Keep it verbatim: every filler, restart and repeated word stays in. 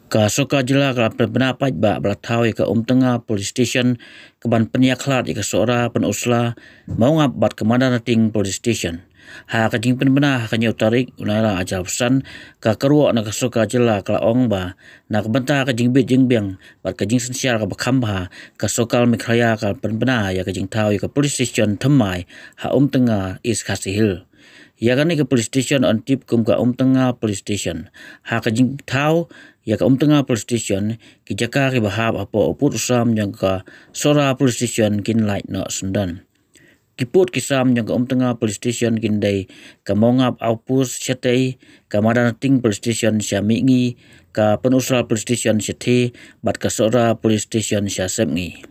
Ka Sorkar Jylla ka la pynbna paidbah ba la thaw ïa ka Umtnga Police Station ka ban pynïakhlad ïa ka Sohra, Pynursla, Mawngap bad ka Madanrting Police Station. Ha ka jingpynbna ha ka hynñiew tarik u Nailar ar hajar arphew san, ka kyrwoh na ka Sorkar Jylla ka la ong ba na ka bynta ka jingbit jingbiang bad ka jingsynshar kaba kham bha, ka Sorkar Meghalaya ka la pynbna ïa ka jingthaw ïa ka police station thymmai ha Umtnga, East Khasi Hills. Ïa kane ka police station yn tip kum ka Umtnga Police Station. Ha ka jingthaw ïa ka Umtnga Police Station, ki jaka kiba hap hapoh u pud u sam jong ka Sohra Police Station kin lait noh syndon. Ki pud ki sam jong ka Umtnga Police Station kin dei ka Mawngap Outpost shatei, ka Madanrting Police Station sha mihngi, ka Pynursla Police Station shatei, bad ka Sohra Police Station sha sepngi.